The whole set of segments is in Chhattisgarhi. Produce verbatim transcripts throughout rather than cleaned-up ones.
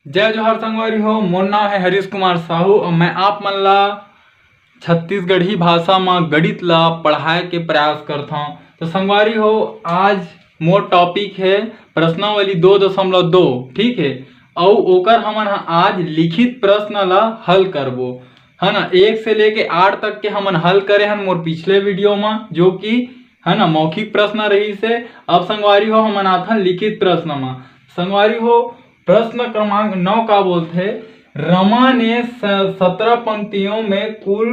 जय जोहार संगवारी हो, मोर नाम है हरीश कुमार साहू और मैं आप मन ला छत्तीसगढ़ी भाषा म गणित ला पढ़ाए के प्रयास करथौं। तो संगवारी हो, आज मोर टॉपिक है प्रश्नावली दो दशमलव दो, ठीक है। अउ ओकर हमन ह आज लिखित प्रश्न ला हल करबो, है ना। एक से लेके आठ तक के हमन हल करे हन मोर पिछले वीडियो म, जो कि, है ना, मौखिक प्रश्न रहिस हे। अब संगवारी हो, हमन आथन लिखित प्रश्न म। संगवारी हो, प्रश्न क्रमांक नौ का बोलथे, रमा ने स-, सत्रह पंक्तियों में कुल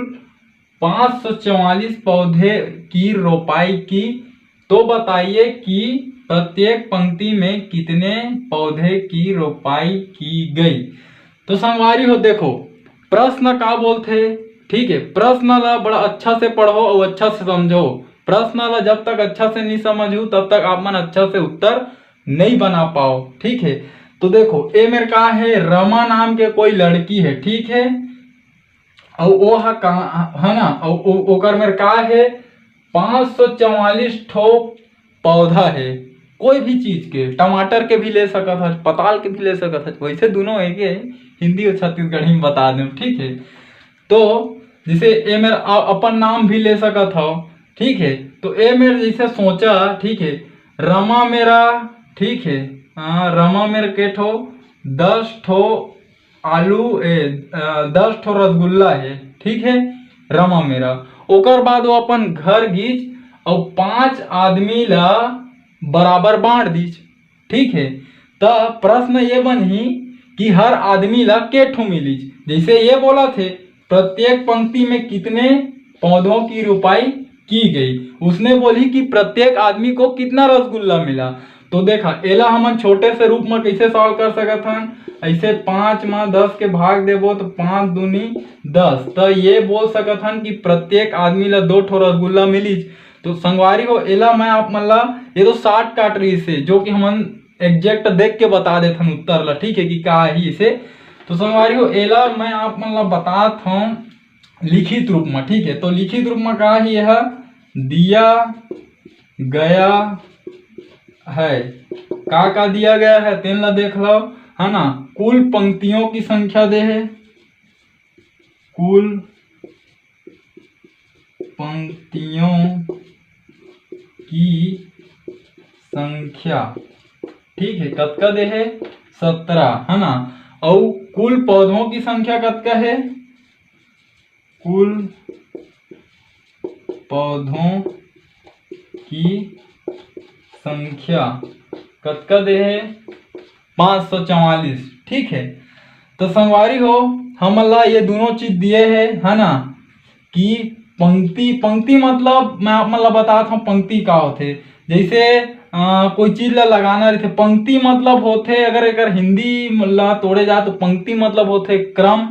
पाँच सौ चौवालीस पौधे की रोपाई की, तो बताइए कि प्रत्येक पंक्ति में कितने पौधे की रोपाई की गई। तो संगवारी हो, देखो, प्रश्न का बोलथे, ठीक है, प्रश्न ला बड़ा अच्छा से पढ़ो और अच्छा से समझो। प्रश्न ला जब तक अच्छा से नहीं समझू, तब तक आप मन अच्छा से उत्तर नहीं बना पाओ, ठीक है। तो देखो, ए मेर का है, रमा नाम के कोई लड़की है, ठीक है, अउ ओ ह कहाँ, है ना, अउ ओ-, ओकर मेर का है, पाँच सौ चौवालीस ठो पौधा है, कोई भी चीज के, टमाटर के भी ले सकत हच, पताल के भी ले सकत हच, वैसे दोनों एक है, हिंदी और छत्तीसगढ़ी में बता दें, ठीक है। तो जैसे ए मेर अ-, अपन नाम भी ले सकत हव, ठीक है। तो ए मेर जैसे सोचा, ठीक है, रमा मेरा, ठीक है, हाँ, रमा मेर के ठो, दस ठो आलू, ए, अ, दस ठो रसगुल्ला है, ठीक है, रमा मेरा। ओकर बाद वो अपन घर गीच और पांच आदमी ला बराबर बांट दीच, ठीक है। त प्रश्न ये बनही कि हर आदमी ला के ठो मिलीच। जैसे ये बोला थे, प्रत्येक पंक्ति में कितने पौधों की रोपाई की गई, उसने बोली कि प्रत्येक आदमी को कितना रसगुल्ला मिला। तो देखा, एला हमन छोटे से रूप में कैसे सॉल्व कर सकत हन, ऐसे पाँच में दस के भाग देबो तो पाँच दूनी दस। तो ये बोल सकत हन कि प्रत्येक आदमी ला दो ठो रसगुल्ला मिलीच। तो संगवारी हो, एला मैं आप मन ला, ये तो शॉर्टकट रहिस हे, जो कि हमन एग्जैक्ट देख के बता देथन उत्तर ला, ठीक है, कि का ही इसे। तो संगवारी हो, एला मैं आप मन ला बतात हूँ लिखित रूप में, ठीक है। तो लिखित रूप में का ही यह दिया गया है, का का दिया गया है तेन ला देख लो, है ना। कुल पंक्तियों की संख्या दे है, कुल पंक्तियों की संख्या, ठीक है, कतका दे है? सत्रह, है ना। और कुल पौधों की संख्या कतका है? कुल पौधों की संख्या कतका दे है? पाँच सौ चवालीस, ठीक है। तो संगवारी हो, हमन ला ये दोनों चीज दिए है, है ना, कि पंक्ति, पंक्ति मतलब मैं आप मन ला बतात हूँ पंक्ति का होथे। जैसे अ, कोई चीज ला लगाना रहिथे, पंक्ति मतलब होथे, अगर एकर हिंदी ला तोड़े जाए तो पंक्ति मतलब होथे क्रम,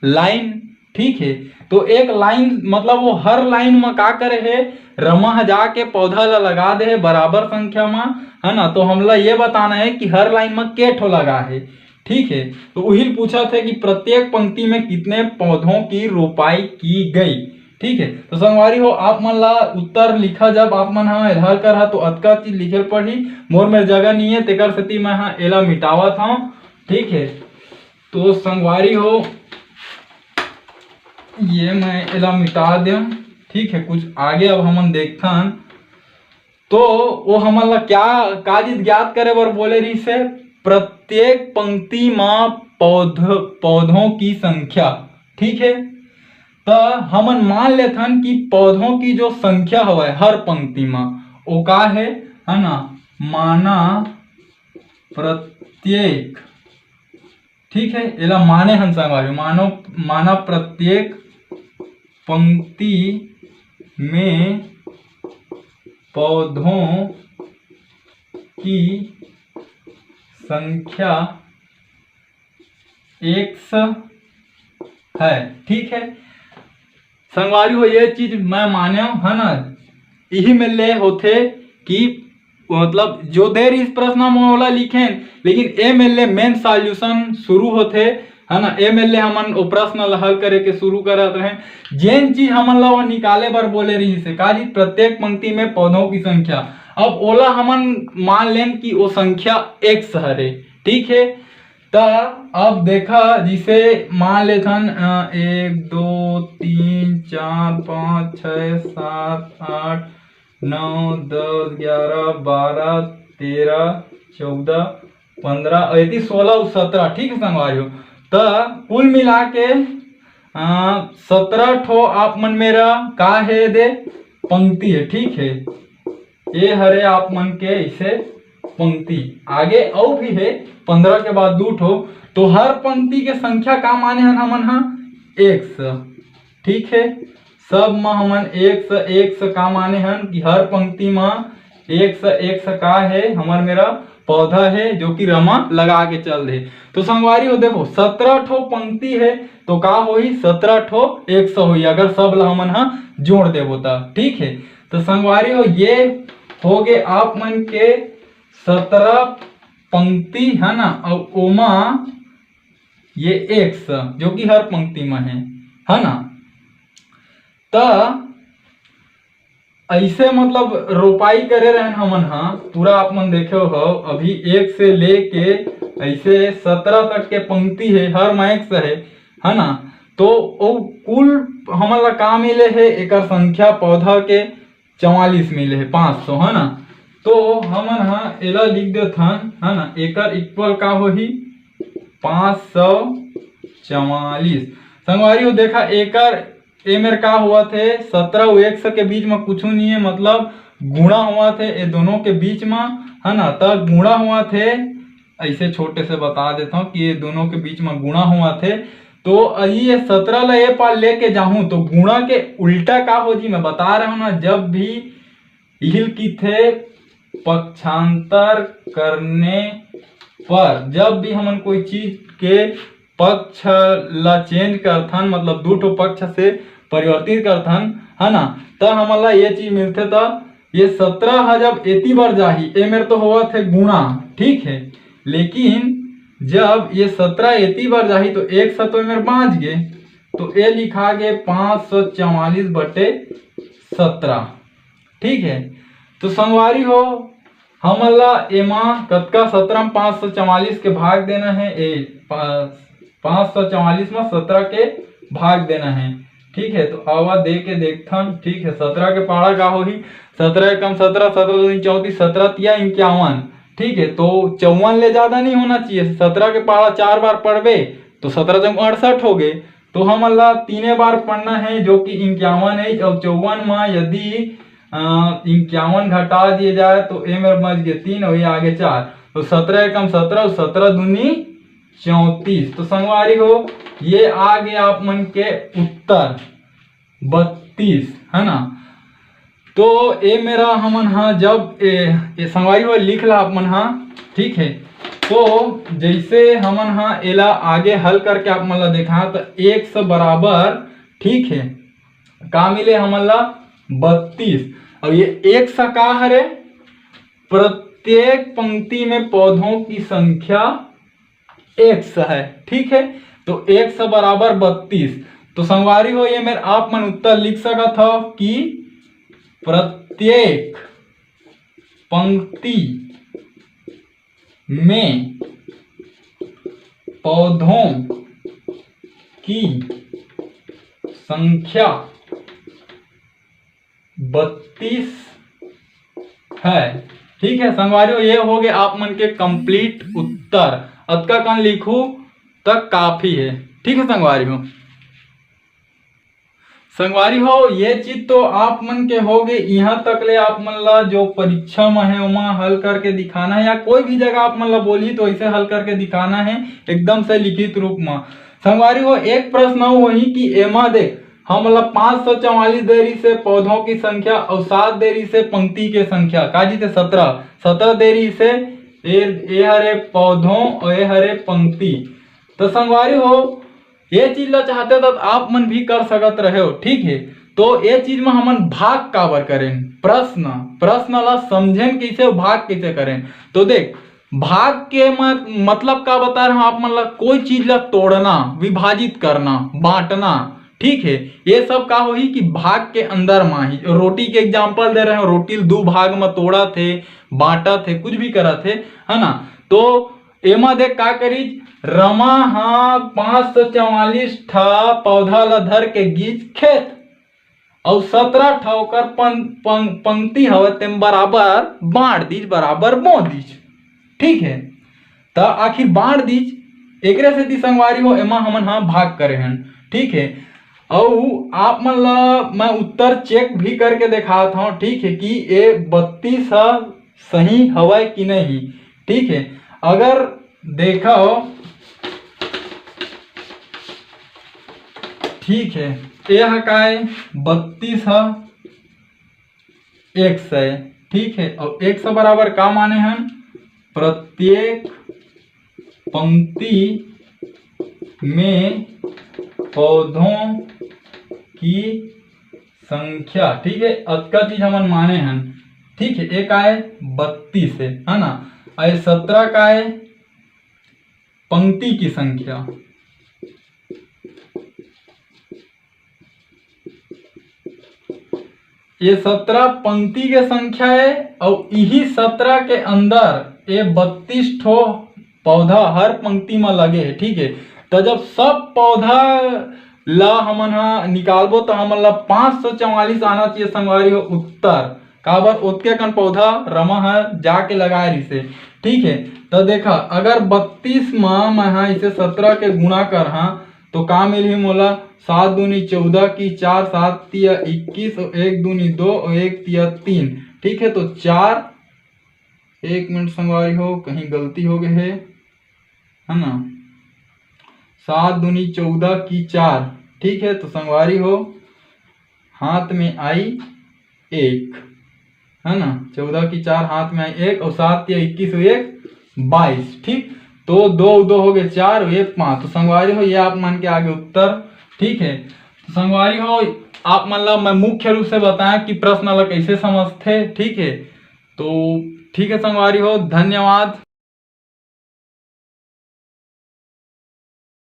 लाइन, ठीक है। तो एक लाइन मतलब वो हर लाइन में का करे है, रमा ह जाके पौधा ला लगा दे है बराबर संख्या में, है ना। तो हमला ये बताना है कि हर लाइन में के ठो लगा है, ठीक है। तो उही पूछत है कि प्रत्येक पंक्ति में कितने पौधों की रोपाई की गई, ठीक है। तो संगवारी हो, आप मन ला उत्तर लिखा, जब आप मन हा एलहर कर हा तो अतका चीज लिखे पड़ही। मोर मेर जगह नहीं है, तेकर सेती मैं हा एला मिटावत हूँ, ठीक है। तो संगवारी हो, ये मैं एला मिटा देम, ठीक है। कुछ आगे अब हमन देखथन। तो वो हमन ला क्या, का चीज ज्ञात करे बर बोले रहिस हे? प्रत्येक पंक्ति म पौध-, पौधों की संख्या, ठीक है। त हमन मान लेथन कि पौधों की जो संख्या हवय हर पंक्ति म, वो का है, है ना, माना प्रत्येक, ठीक है, एला माने हन संगवारी, मानो, माना प्रत्येक पंक्ति में पौधों की संख्या एक्स है, ठीक है। संगवारी हो, ये चीज मैं माने हूँ, है ना, यही में ले होथे कि मतलब जो दे रहिस प्रश्न म ओला लिखेन, लेकिन ए में ले मेन सॉल्यूशन शुरू होथे, है ना। ए में ले हमन ओ प्रश्न ला हल करे के शुरू करत रहें। जेन चीज हमन ला वो निकाले बर बोले रहिस हे, का जी, प्रत्येक पंक्ति में पौधों की संख्या। अब ओला हमन मान लेन कि वो संख्या एक्स हरे, ठीक है। त अब देखा, जिसे मान लेथन, अ, एक, दो, तीन, चार, पाँच, छः, सात, आठ, नौ, दस, ग्यारह, बारह, तेरह, चौदह, पंद्रह, अउ एती सोलह अउ सत्रह, ठीक है संगवारी हो। त कुल मिला के, अ, सत्रह ठो आप मन मेरा का है दे, पंक्ति है, ठीक है। ये हरे आप मन के इसे पंक्ति, आगे अउ भी है, पंद्रह के बाद दू ठो। तो हर पंक्ति के संख्या का माने हन हमन हा, एक सौ, ठीक है। सब म हमन एक सौ, एक सौ का माने हन कि हर पंक्ति म एक सौ, एक सौ का है, हमर मेरा पौधा है जो कि रमा लगा के चल दे। तो संगवारी हो देखो, सत्रह ठो पंक्ति है, तो का होही, सत्रह ठो एक सौ होही, अगर सब ला हमन हा जोड़ देबो त, ठीक है। तो संगवारी हो, ये हो गए आप मन के सत्रह पंक्ति है ना, अउ ओमा ये एक सौ जो कि हर पंक्ति में है, है ना। त ऐसे मतलब रोपाई करे रहन हमन हा, पूरा आप मन देखे हो, अभी एक से लेके ऐसे सत्रह तक के पंक्ति है, हर मैक्स है, है ना। तो वो कुल हमन ला का मिले है, एकर संख्या पौधा के चवालीस मिले है, पाँच सौ, है ना। तो हमन हा एला लिख देथन, है ना, एकर इक्वल का होही, पाँच सौ चवालीस। संगवारी हो देखा, एकर ए मेर का हुआ थे, सत्रह अउ एक सौ के बीच में कुछ नहीं है, मतलब गुणा हुआ थे ये दोनों के बीच में, है ना। त गुणा हुआ थे, ऐसे छोटे से बता देता हूँ कि ये दोनों के बीच में गुणा हुआ थे। तो ये सत्रह ला ये पार लेके जाऊं तो गुणा के उल्टा का हो जी, मैं बता रहा हूँ ना, जब भी इहिल की थे पक्षांतर करने पर, जब भी हमन कोई चीज के पक्ष ला चेंज करथन, मतलब दू ठो पक्ष से परिवर्तित करथन, है ना, त हमन ला ये चीज मिलथे। त ये सत्रह ह जब एती बर जाही, ए मेर तो होवत है गुणा, ठीक है, लेकिन जब ये सत्रह एती बर जाही तो एक सौ तो ए मेर बाँच गे, तो ए लिखा गे पाँच सौ चवालीस बटे सत्रह, ठीक है। तो संगवारी हो, हमन ला एमा कतका, सत्रह में पाँच सौ चवालीस के भाग देना है, ए, पा-, पाँच सौ चवालीस में सत्रह के भाग देना है, ठीक है। तो आवा दे के देखथन, ठीक है, सत्रह के पाड़ा का होही, सत्रह एकम सत्रह, सत्रह दूनी चौंतीस, सत्रह तिया इक्यावन, ठीक है। तो चौवन ले ज्यादा नहीं होना चाहिए। सत्रह के पाड़ा चार बार पढ़बे तो सत्रह चौक अड़सठ हो गए। तो हमन ला तीने बार पढ़ना है, जो कि इक्यावन है, और चौवन में यदि, अ, इक्यावन घटा दिए जाए तो ए मेर बच गए तीन और ये आगे चार, तो सत्रह एकम सत्रह और सत्रह दूनी चौंतीस। तो संगवारी हो, ये आ गए आप मन के उत्तर बत्तीस, है ना। तो ए मेरा हमन हा जब ए, ए संगवारी हो लिख ला आप मन हा, ठीक है। तो जैसे हमन हा एला आगे हल करके आप मन ला देखा, तो एक सौ बराबर, ठीक है, का मिले हमन ला, बत्तीस। अब ये एक सौ का हरे, प्रत्येक पंक्ति में पौधों की संख्या एक सौ है, ठीक है। तो एक सौ बराबर बत्तीस। तो संगवारी हो, ये मेर आप मन उत्तर लिख सकत हो कि प्रत्येक पंक्ति में पौधों की संख्या बत्तीस है, ठीक है संगवारी हो। ये हो गए आप मन के complete उत्तर। अतका कन लिखू तक काफी है, ठीक है संगवारी हो। संगवारी हो, ये चीज तो आप मन के हो गए। यहाँ तक ले आप मन ला जो परीक्षा में है, ओमा हल करके दिखाना है, या कोई भी जगह आप मन ला बोली तो ऐसे हल करके दिखाना है, एकदम से लिखित रूप में। संगवारी हो, एक प्रश्न अउ वही कि एमा देख, हमन ला पाँच सौ चवालीस दे रहिस हे पौधों की संख्या अउ सात दे रहिस हे पंक्ति के संख्या, का जी थे सत्रह, सत्रह दे रहिस हे। ए, ए हरे पौधों अउ ए हरे पंक्ति। तो संगवारी हो, ये चीज ला चाहते तो आप मन भी कर सकत रहे हो, ठीक है। तो ये चीज में हमन भाग काबर करें, प्रश्न, प्रश्न ला समझें कैसे, भाग कैसे करें। तो देख, भाग के मत-, मतलब का बता रहा हूँ आप मन ला, कोई चीज ला तोड़ना, विभाजित करना, बांटना, ठीक है। ये सब का होही कि भाग के अंदर मा ही। रोटी के example दे रहे हो, रोटी ल दू भाग में तोड़त हे, बांटत हे, कुछ भी करत हे, है ना। तो एमा देख का करीज, रमा ह पाँच सौ चवालीस ठा पौधा ल धर के गीच खेत, अउ सतरा ठा ओकर पं-, पं-, पंक्ति हवय, तेम बराबर बांट दीच, बराबर बो दीच। ठीक है, त आखिर बांट दीच, एकरे सेती संगवारी हो, एमा हमन ह भाग करे हन। ठीक है, अउ आप मन ल मैं उत्तर चेक भी करके देखात हव, ठीक है, कि ए बत्तीस ह सही हवय कि नहीं। ठीक है, अगर देखव, ठीक है, ए ह काय, बत्तीस ह एक्स है, ठीक है, और एक्स बराबर का माने हन, प्रत्येक पंक्ति में पौधों की संख्या। ठीक है, अतका चीज हमन माने हन। ठीक है, एक आय बत्तीस है, है ना, आय सतरा का आय पंक्ति की संख्या। ये सतरा पंक्ति के संख्या है, और इही सतरा के अंदर ये बत्तीस ठो पौधा हर पंक्ति में लगे है। ठीक है, तो जब सब पौधा ला हमन ह निकालबो, तो हमन ला पाँच सौ चवालीस आना चाहिए संगवारी हो उत्तर। काबर, ओतके कन पौधा रमा ह जाके लगाए रिसे। ठीक है, तो देखा, अगर बत्तीस म मैं ह इसे सतरा के गुणा करहा, तो का मिलही मोला? सात दूनी चौदह की चार, सात तिया इक्कीस, और एक दूनी दो, और एक तिया तीन। ठीक है, तो चार, एक मिनट संगवारी हो, कहीं गलती हो गए है, है ना, सात दूनी चौदह की चार। ठीक है, तो संगवारी हो, हाथ में आई एक, है ना, चौदह की चार हाथ में आई एक, और सात या इक्कीस हुई एक, बाईस। ठीक, तो दो दो हो गए चार, ये पाँच। तो संगवारी हो, ये आप मन के आगे उत्तर। ठीक है, तो संगवारी हो, आप मन ला मैं मुख्य रूप से बताया कि प्रश्न ला कैसे समझथे। ठीक है, तो ठीक है संगवारी हो, धन्यवाद।